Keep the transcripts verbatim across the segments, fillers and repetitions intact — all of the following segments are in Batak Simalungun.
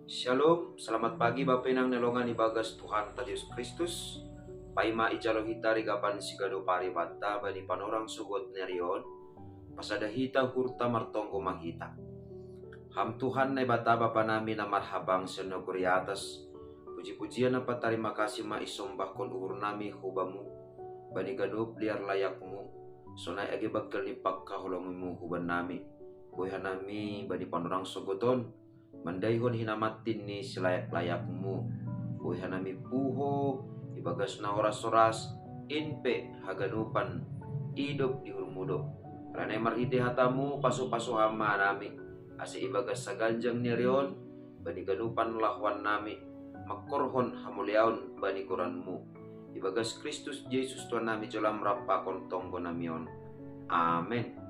Shalom, selamat pagi Bapa Inang ni longan ibagas Tuhan ta Jesus Kristus. Paima ijalo hita rigapan sigado paribata bani panorang sogot nerion. Pasada hita hurta martonggo mahita. Ham Tuhan Naibata Bapa nami na marhabang senogori atas. Puji-pujian apa tarima kasih ma isombahkon uhur nami hubamu. Bani ganup liar layakmu. Sonai age bakal ni pakaholongimu huban nami. Boihan nami bani panorang sogoton. Mandaihon hinamatin ni silayak-layakmu. Boihan nami puho ibagas na oras-oras, inpe haganupan idop di hurmudo. Ranai marhite hatamu pasu-pasu hama nami. Ase ibagas saganjang nerion, bani ganupan lahuan nami, makkorhon hamuliaon bani goranmu. Ibagas Kristus Jesus Tuhan nami jolam rampakon tonggo namion. Amen.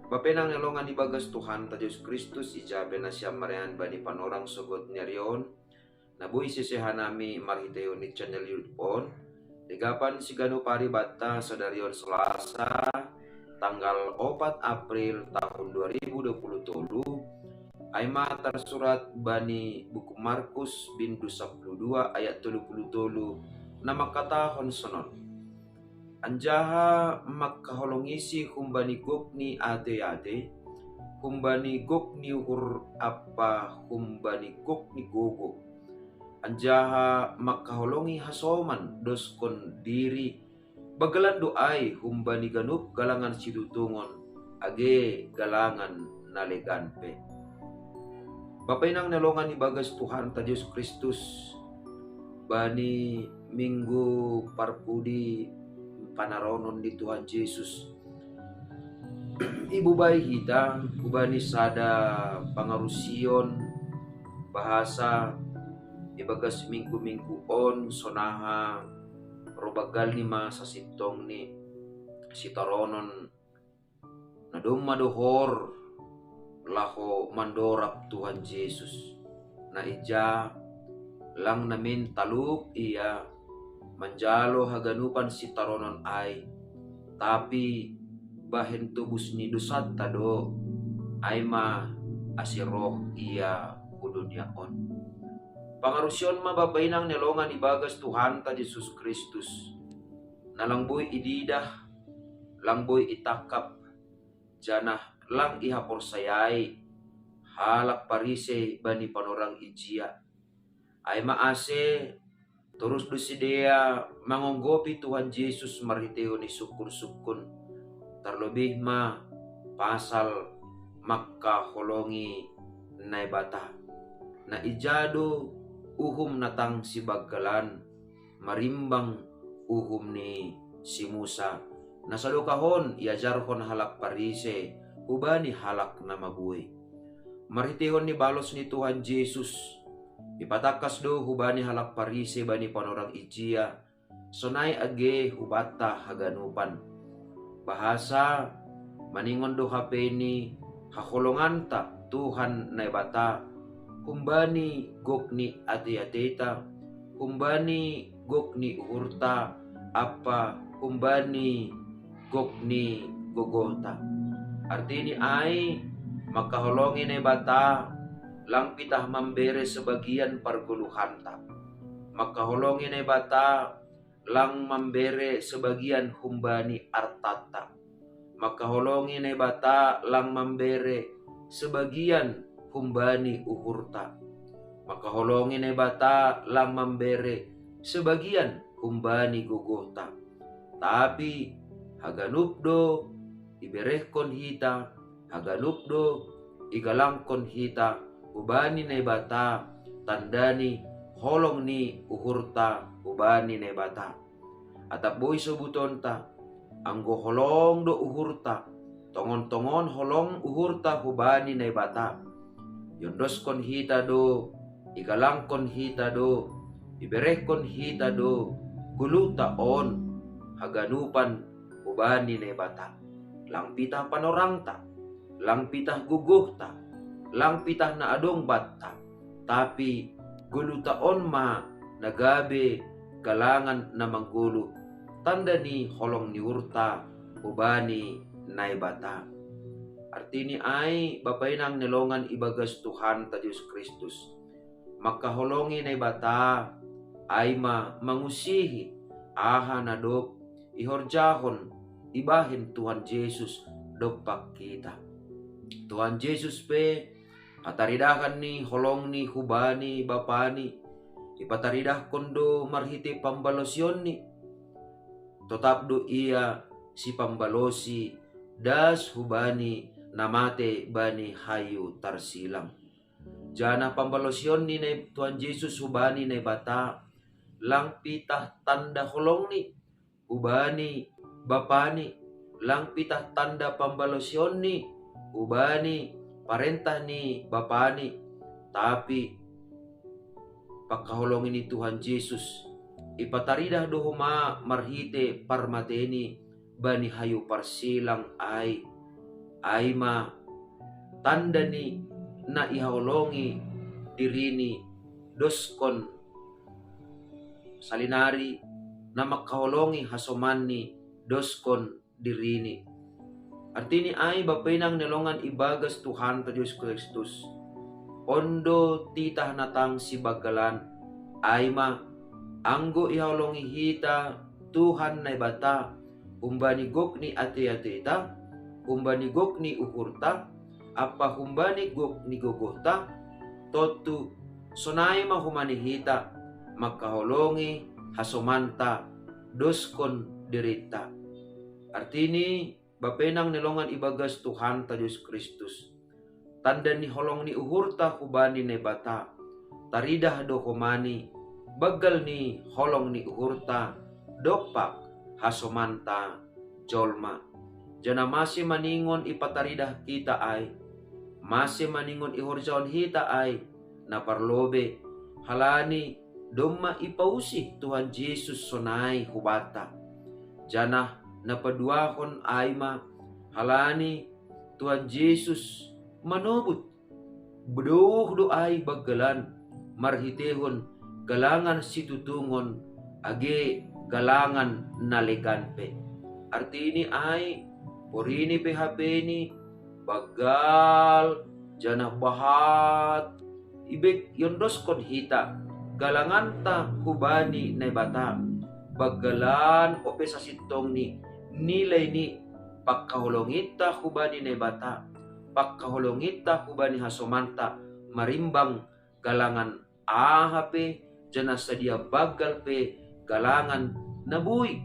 Bapa Inang ni longan ibagas Tuhan ta Jesus Kristus, ijape nasiam marean bani panorang sogot nerion. Na boi seseha nami marhiteion ni channel YouTube on. Rigapan sigano paribata sadarion Selasa, tanggal opat April tahun dua ribu dua puluh tolu. Ai ma tarsurat bani buku Markus bindu sapuluh dua ayat tolu puluh tolu, na mangkatahon sonon. Anjaha mangkaholongisi humbani gok ni ate-ate, humbani gok ni uhur ampa humbani gok ni gogo. Anjaha mangkaholongi hasoman doskon diri, banggalan do ai humbani ganup galangan situtungon, age galangan na legan pe. Bapa Inang ni longan ibagas Tuhan ta Jesus Kristus, bani minggu parpudi panaronon ni Tuhan Jesus, ibubai hita hubani sada pangarusion bahasa ibagas minggu-minggu on sonaha ro banggal ni masa sintong ni sitaronon na domma dohor laho mandorab Tuhan Jesus. Na ija lang namin talup ia manjalo haganupan sitaronon ai, tapi bahen tobus ni dosanta do, ai ma ase roh ia hu dunia on. Pangarusion ma Bapa Inang ni longan ibagas Tuhanta Jesus Kristus, na lang boi ididah, lang boi itangkap, janah lang ihaporsayai halak Parisei bani panorang ijia. Ai ma ase torus do sidea mangonggopi Tuhan Jesus marhiteion ni sungkun-sungkun, tarlobih ma pasal mangkaholongi Naibata. Na ija do uhum na tang sibanggalan, marimbang uhum ni si Musa, na sadokah on iajarhon halak Parisei hubani halak na mabuei. Marhitehon ni balos ni Tuhan Jesus, ipatangkas do hubani halak Parisei bani panorang ijia, sonai age hubanta haganupan. Bahasa maningon do hape ni haholonganta Tuhan Naibata, humbani gok ni ate-ateta, humbani gok ni uhurta, ampa humbani gok ni gogohta. Artini ai, mangkaholongi Naibata, lang pitah mambere sebagian pargoluhanta. Mangkaholongi Naibata, lang mambere sebagian humbani artanta. Mangkaholongi Naibata lang mambere sebagian humbani uhurta. Mangkaholongi Naibata lang mambere sebagian humbani gogohta. Tapi haganup do iberehkon hita, haganup do igalangkon hita hubani Naibata, tanda ni holong ni uhurta hubani Naibata. Atap boi sobutonta, anggo holong do uhurta, tongon-tongon holong uhurta hubani Naibata. Iondoskon hita do, igalangkon hita do, iberehkon hita do goluhta on haganupan hubani Naibata. Lang pitah panorangta, lang pitah gogohta, lang pitah na adong banta, tapi goluhta on ma na gabe galangan na manggoluh, tanda ni holong ni uhurta hubani Naibata. Artini ai, Bapa Inang ni longan ibagas Tuhanta Jesus Kristus, Mangkaholongi Naibata, ai ma mangusihi aha na dob ihorjahon ibahen Tuhan Jesus dompak hita. Tuhan Jesus pe, hataridahan ni holongni hubani Bapani, ipataridahkon do marhite pambalosion-Ni. Totap do Ia sipambalosi das hubani na mate bani hayu tarsilang. Janah pambalosion ni Tuhan Jesus hubani Naibata, lang pitah tanda holong-Ni hubani Bapa-Ni, lang pitah tanda pambalosion-Ni hubani parentah ni Bapa-Ni, tapi pangkaholongi ni Tuhan Jesus ipataridah do homa marhite parmate-Ni bani hayu parsilang ai, ai ma tanda ni na ihaholongi diri-Ni doskon salinari, na mangkaholongi hasoman-Ni doskon diri-Ni. Artini ai, bapa inang na hinaholongan ibagas Tuhanta Jesus Kristus, on do titah na tang sibanggalan, ai ma anggo ihaholongi hita Tuhan Naibata humbani gok ni ate-ateta, humbani gok ni uhurta, ampa humbani gok ni gogohta, tontu sonai ma homa ni hita mangkaholongi hasomanta doskon dirinta. Artini, bapa inang na hinaholongan ibagas Tuhanta Jesus Kristus, tanda ni holong ni uhurta hubani Naibata, taridah do homa-Ni banggal ni holong ni uhurta dompak hasomanta jolma. Janah mase maningon ipataridah hita ai, mase maningon ihorjahon hita ai, na parlobei, halani domma ipausih Tuhan Jesus sonai hubanta. Janah na paduahon ai ma, halani Tuhan Jesus manobut, bedouh do ai banggalan marhitehon galangan situtungon, age galangan na legan pe. Artini ai, porini pe hapeni banggal, janah bahat, ibeg iondoskon hita galanganta hubani Naibata, banggalan ope sasintongni nilai ni pangkaholonginta hubani Naibata, pangkaholonginta hubani hasomanta, marimbang galangan aha pe, janah sadia banggal pe galangan na boi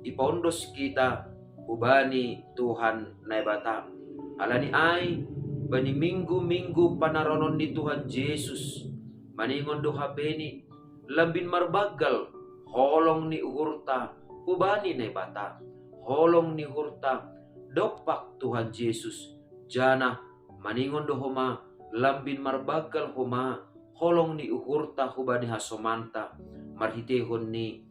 ipaondos hita hubani Tuhan Naibata. Halani ai, bani minggu-minggu panaronon ni Tuhan Jesus, maningon do hapeni, lambin marbanggal holong ni uhurta hubani Naibata, holong ni uhurta dompak Tuhan Jesus, janah maningon do homa, lambin marbanggal homa holong ni uhurta hubani hasomanta, marhitehon ni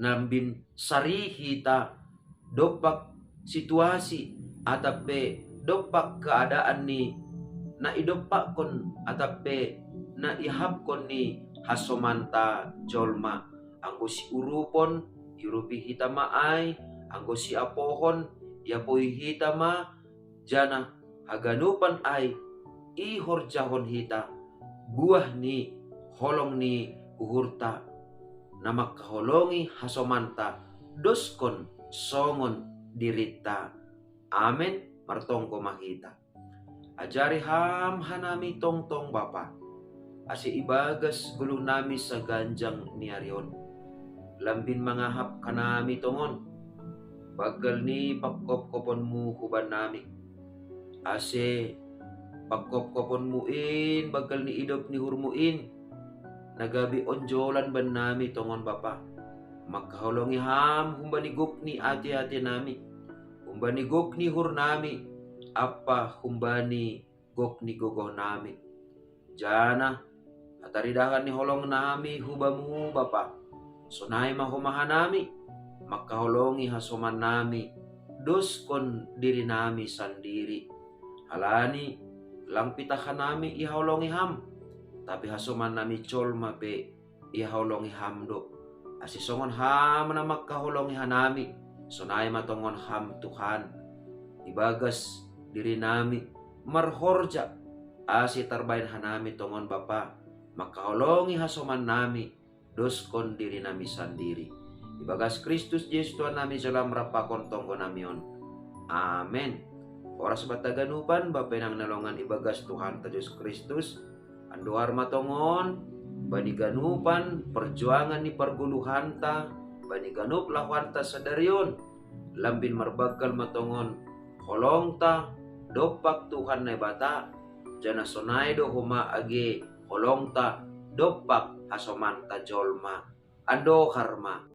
lambin sari hita dompak situasi atap pe dompak keadaan ni na idompakkon atap pe na ihapkon ni hasomanta jolma. Anggo siurupon, iurupi hita ma ai, anggo siapohon, iapoi hita ma, janah haganupan ai ihorjahon hita buah ni holong ni uhurta, na mangkaholongi hasomanta doskon songon dirinta. Amen. Martonggo ma hita. Ajari Ham hanami tongtong, Bapa, ase ibagas goluhnami saganjang ni ari on, lambin mangahap hanami tongon banggal ni pangkopkoponMu hubannami, ase pangkopkoponMu in banggal ni idop ni uhurMu in na gabe onjolan bannami tongon, Bapa, mangkaholongi Ham humbani gok ni ate-atenami, humbani gok ni uhurnami, ampa humbani gok ni gogohnami. Janah hataridahan ni holongnami hu Bamu, Bapa, sonai ma homa hanami mangkaholongi hasomannami doskon dirinami sandiri. Halani lang pitah hanami ihaholongi Ham, tapi hasomannami jolma pe ihaholongi Ham do. Ase songon Ham na mangkaholongi hanami, sonai ma tongon Ham, Tuhan, ibagas dirinami marhorja, ase tarbahen hanami tongon, Bapa, makaholongi hasoman nami, doskon diri nami sandiri. Ibagas Kristus Jesus Tuhan nami, jala marap pakon tonggo nami on. Amen. Horas banta haganupan, bapa inang na hinaholongan ibagas Tuhanta Jesus Kristus, andohar ma tongon, bani ganupan perjuangan ni pargoluhanta, bani ganup lahoanta sadari on, lambin marbanggal ma tongon holongta dompak Tuhan Naibata, janah sonai do homa age holongta dompak hasomanta jolma. Andohar ma.